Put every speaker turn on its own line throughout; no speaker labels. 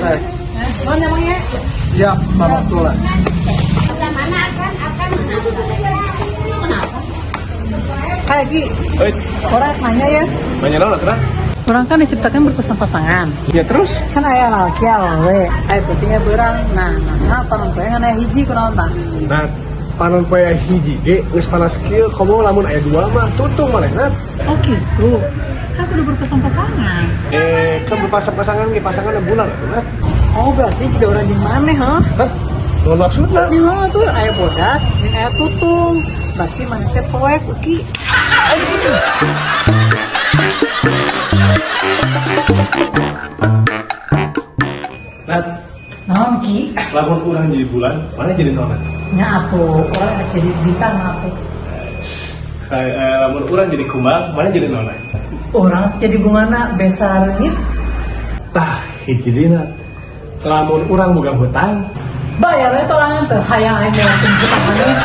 Teh.
Nuhun ya, Mang ya.
Siap, sama lah.
Hai Ki,
Oi,
orang nanya ya.
nanya naon atuh?
Orang kan diciptakan berpasang-pasangan.
Ya terus?
Kan aya lalaki awewe, aya peuting aya beurang. Nah, panon poe ngan aya hiji kunaon tah?
Nah, panon poe hiji ge geus panas kieu, komo lamun aya dua mah tutung manehna.
Oh gitu. Kan kudu berpasang-pasangan.
Eh, kan berpasang-pasangan ge pasangan bulan atuh nah.
Oh, berarti jika orang di mana, hah?
Hah? Naon maksudna?
Di mana tuh aya bodas, jeung aya tutung. Berarti maneh teh poek, Uki.
Nat,
Naon Ki?
Lamun urang jadi bulan, maneh jadi naon?
Nya atuh, urang rek jadi bintang atuh.
Kayak lamun urang jadi kumbang, maneh jadi naon?
Urang jadi bungana besa reungit.
Tah, hiji dina. Lamun urang boga hutang,
Bayarnya sorangan teh hayang aing ngelakuin hutang maneh.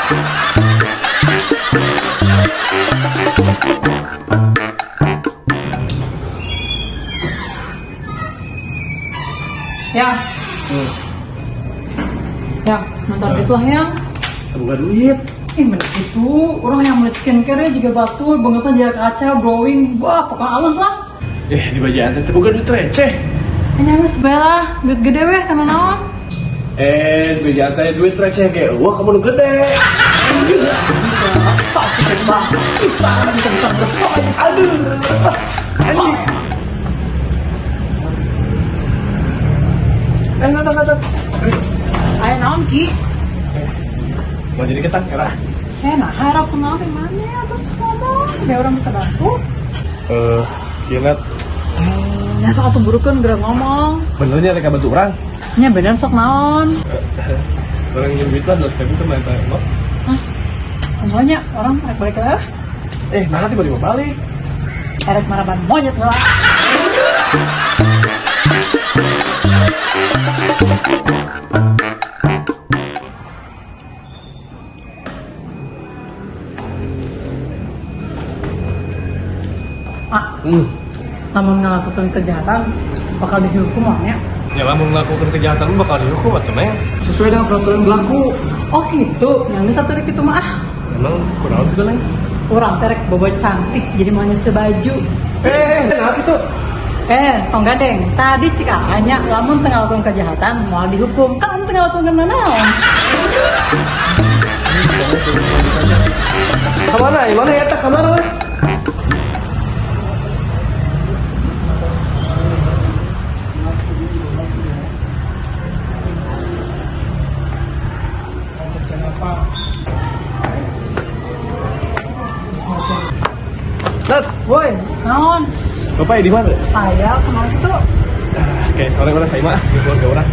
Ya, ya, nonton itulah yang
boga duit.
Ih, mana gitu, orang yang beli skincare juga batul, bangetnya jaga kaca, glowing, wah pokoknya halus lah.
Eh, di bajaan teh boga duit receh.
Ini halus bae lah, duit gede weh, sama naon.
Eh, di bajaan teh duit receh ge, wah kamu nu gede.
Sakit banget, bisa, bisa, bisa, bisa.
Aduh. Anjing. Eh, nggak, nggak, nggak.
Ayo naon Ki?
Mau jadi ketang, era.
Eh, nah, harap kenal di mana terus ngomong, biar orang bisa bantu.
Eh, iya, Nat.
Ya sok atuh burukeun geura ngomong.
Benernya mereka bantu orang.
Nya bener sok naon.
Orang yang duit lah, 2.000 tuh main tembok.
Hah? Pokoknya orang rek balik lah.
Eh, nah tiba-tiba balik.
Erek maraban monyet lah. Ah, lamun ngelakukan kejahatan bakal dihukum orangnya.
Ya, lamun melakukan kejahatan bakal dihukum atau neng? Sesuai dengan peraturan berlaku.
Oh gitu, yang ini satu gitu mah ah.
Emang kurang gitu neng?
Orang terek bobo cantik jadi mau nyese baju.
Eh, nah gitu.
Eh, tong gandeng. Tadi cik hanya lamun tengah lakukan kejahatan mau dihukum. Kan tengah lakukan naon?
Kemana? Mana ya? Tak kemana? Nat,
Woi, naon?
Bapak di mana?
Aya kemana gitu?
Ah, kayak sore mana saya mah di keluarga orang.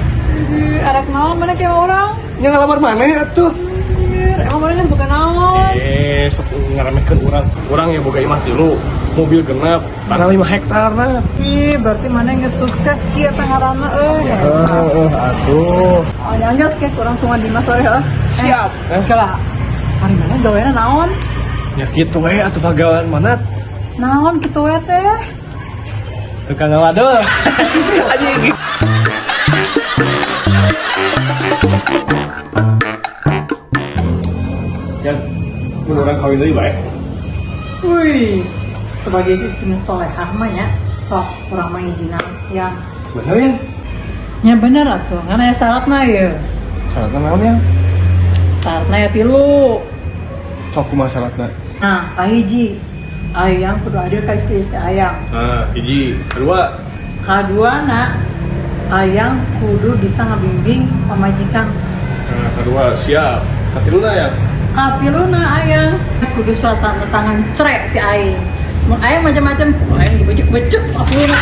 Ih, arek naon mana kayak orang?
Yang ngelamar mana ya tuh?
Ih, emang mana kan bukan naon?
Eh, sok ngaremehkeun urang. Urang ya boga imah tilu, mobil genep, tanah 5 hektar nah.
Ih, berarti mana nggak sukses kieu teh ngaranna euy.
Heeh, atuh.
Oh, jangan kayak kurang cuma di sore heuh.
Siap.
Eh, kela. Hari mana gaweana naon?
Ya kitu we atuh pagawean mana?
Naon kitu we teh?
Tukang ngawadul. Anjing. Ya, mun urang kawin deui bae.
Wih, sebagai istri solehah mah ya, sok kurang mah izinan ya.
Bener ya?
Ya bener atuh, ngan aya syaratna ya.
Syaratna naon ya?
Syaratna ya tilu.
Sok kumaha syaratna?
Nah, kahiji, ayang kudu adil ka istri-istri ayang.
Nah, hiji, kedua,
Kadua na, ayang kudu bisa ngabimbing pamajikan.
Nah, kedua siap. Katiluna ya.
Katiluna ayang kudu surat tanda tangan cerai ti aing. Mun ayang macam-macam, aing dibecek-becek katiluna.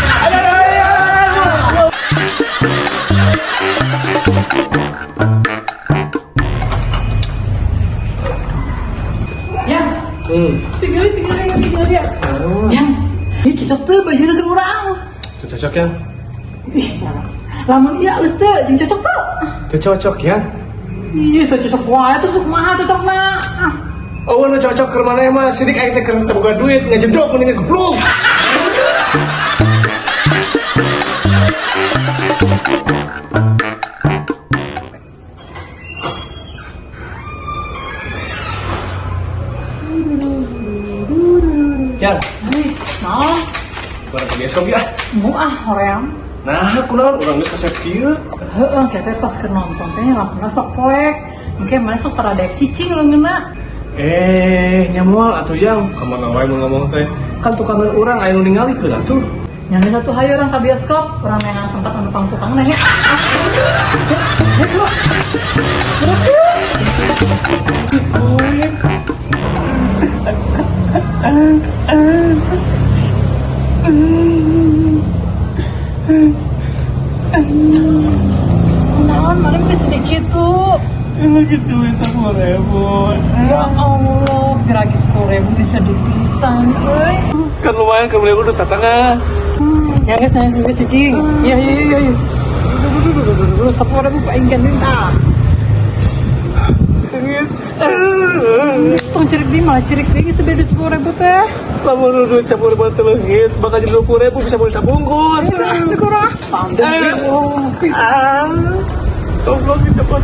Ya, tinggal tinggal tinggal ya. Yang, ini cocok tuh bajunya ke urang.
Cocok ya?
Ih, lamun iya alus teu jeung cocok tuh.
Cocok ya.
Iya, teu cocok wae terus kumaha cocok mah. Ah.
Oh, nu cocok ke mana mah sidik aing teh keur teu boga duit ngajedog mendingan goblok. Bioskop ya.
Mau ah, hoream.
Nah, kunaon urang geus kasep kieu?
Heeh, kita pas keur nonton teh lampuna sok poek. Engke mana sok tara daek cicing leungeunna.
Eh, nya moal atuh Yang, kamana wae mun ngomong teh. Kan tukangan urang aya nu ningalikeun atuh.
Yang satu hayu urang ka bioskop, urang neangan tempat anu pang tukang nya. Ah, ayo, ayo. Kunaon mana bisa sedikit tuh.
Lagi duit 10.000.
Ya Allah, piragi 10.000 bisa dipisan, euy.
Kan lumayan kan beli udah satengah.
Ya guys, saya suka cicing. Iya. 10.000 paling ganti tah.
Sengit.
Tong cerik di malah cerik di geus teu beda 10.000 teh.
Lamun duit 10.000 teh leungit, bakal jadi 20.000 bisa beli sabungkus.
Kurang.
Ah, goblok cepet.